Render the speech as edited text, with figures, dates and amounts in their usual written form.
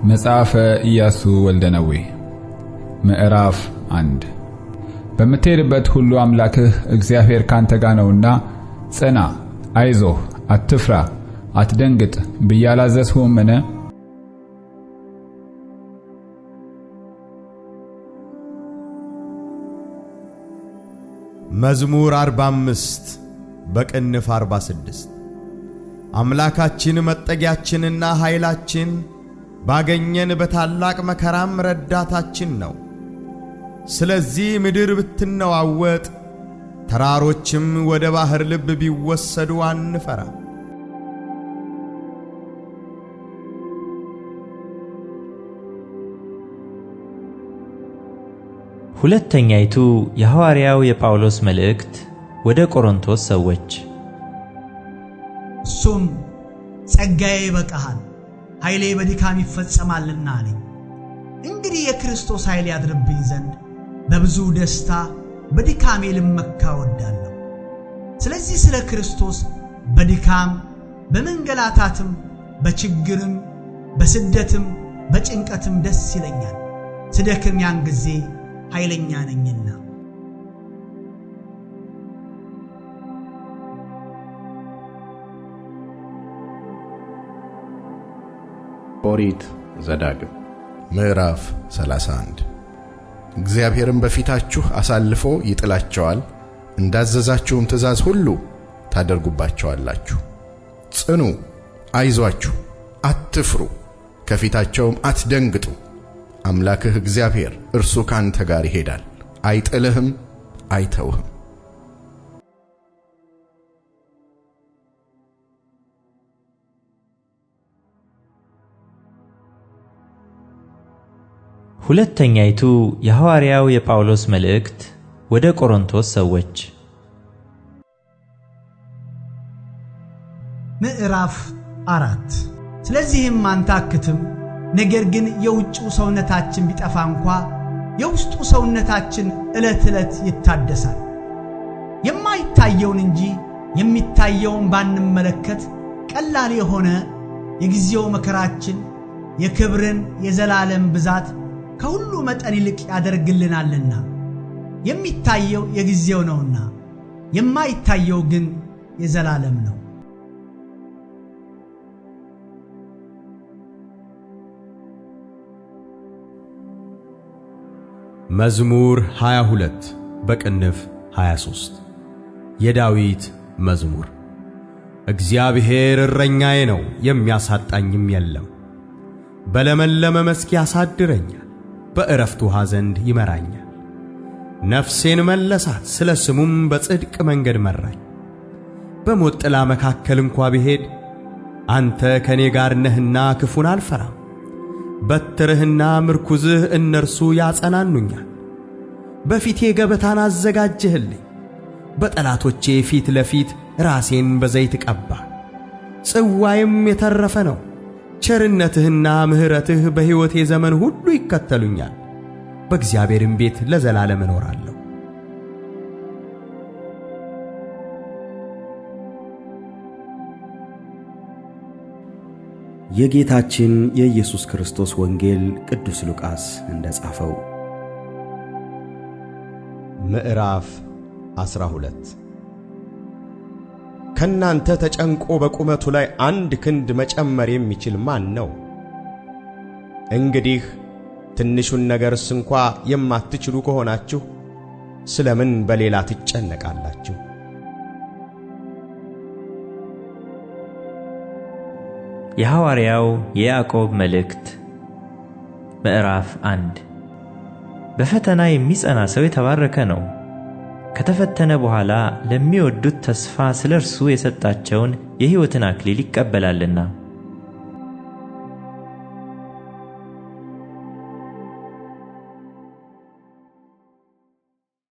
መጽሐፈ ኢያሱ ወልደ ነዌ ምዕራፍ 1። በምትሄድበት ሁሉ አምላክህ እግዚአብሔር ካንተ ጋር ነውና ጽና፣ አይዞህ፣ አትፍራ፣ አትደንግጥ ብዬ አላዘዝሁህምን? መዝሙር 45 በቅንፍ 46። አምላካችን መጠጊያችንና ኃይላችን፣ ባገኘን በታላቅ መከራም ረዳታችን ነው። ስለዚህ ምድር ብትነዋወጥ፣ ተራሮችም ወደ ባሕር ልብ ቢወሰዱ አንፈራ። ሁለተኛይቱ የሐዋርያው የጳውሎስ መልእክት ወደ ቆሮንቶስ ሰዎች። እሱም ጸጋዬ ይበቃሃል፣ ኃይሌ በድካም ይፈጸማልና አለኝ። እንግዲህ የክርስቶስ ኃይል ያድርብኝ ዘንድ በብዙ ደስታ በድካሜ ልመካ እወዳለሁ። ስለዚህ ስለ ክርስቶስ በድካም በመንገላታትም በችግርም በስደትም በጭንቀትም ደስ ይለኛል። ስደክም ያን ጊዜ ኃይለኛ ነኝና። ኦሪት ዘዳግም ምዕራፍ 31። እግዚአብሔርም በፊታችሁ አሳልፎ ይጥላቸዋል፣ እንዳዘዛችሁም ትእዛዝ ሁሉ ታደርጉባቸዋላችሁ። ጽኑ፣ አይዟችሁ፣ አትፍሩ፣ ከፊታቸውም አትደንግጡ። አምላክህ እግዚአብሔር እርሱ ካንተ ጋር ይሄዳል፣ አይጥልህም፣ አይተውህም። ሁለተኛይቱ የሐዋርያው የጳውሎስ መልእክት ወደ ቆሮንቶስ ሰዎች። ምዕራፍ 4። ስለዚህም አንታክትም፣ ነገር ግን የውጭው ሰውነታችን ቢጠፋ እንኳ የውስጡ ሰውነታችን ዕለት ዕለት ይታደሳል። የማይታየውን እንጂ የሚታየውን ባንመለከት ቀላል የሆነ የጊዜው መከራችን የክብርን የዘላለም ብዛት ከሁሉ መጠን ይልቅ ያደርግልናልና። የሚታየው የጊዜው ነውና፣ የማይታየው ግን የዘላለም ነው። መዝሙር 22 በቅንፍ 23። የዳዊት መዝሙር። እግዚአብሔር እረኛዬ ነው፣ የሚያሳጣኝም የለም። በለመለመ መስክ ያሳድረኛል፣ በዕረፍት ውኃ ዘንድ ይመራኛል። ነፍሴን መለሳት፣ ስለ ስሙም በጽድቅ መንገድ መራኝ። በሞት ጥላ መካከል እንኳ ብሄድ አንተ ከእኔ ጋር ነህና ክፉን አልፈራም። በትርህና ምርኩዝህ እነርሱ ያጸናኑኛል። በፊቴ ገበታን አዘጋጀህልኝ፣ በጠላቶቼ ፊት ለፊት ራሴን በዘይት ቀባ። ጽዋዬም የተረፈ ነው። ቸርነትህና ምሕረትህ በሕይወቴ ዘመን ሁሉ ይከተሉኛል፣ በእግዚአብሔርም ቤት ለዘላለም እኖራለሁ። የጌታችን የኢየሱስ ክርስቶስ ወንጌል ቅዱስ ሉቃስ እንደ ጻፈው። ምዕራፍ 12። ከናንተ ተጨንቆ በቁመቱ ላይ አንድ ክንድ መጨመር የሚችል ማን ነው? እንግዲህ ትንሹን ነገርስ እንኳ የማትችሉ ከሆናችሁ ስለምን በሌላ ትጨነቃላችሁ? የሐዋርያው የያዕቆብ መልእክት ምዕራፍ 1። በፈተና የሚጸና ሰው የተባረከ ነው። ከተፈተነ በኋላ ለሚወዱት ተስፋ ስለ እርሱ የሰጣቸውን የሕይወትን አክሊል ይቀበላልና።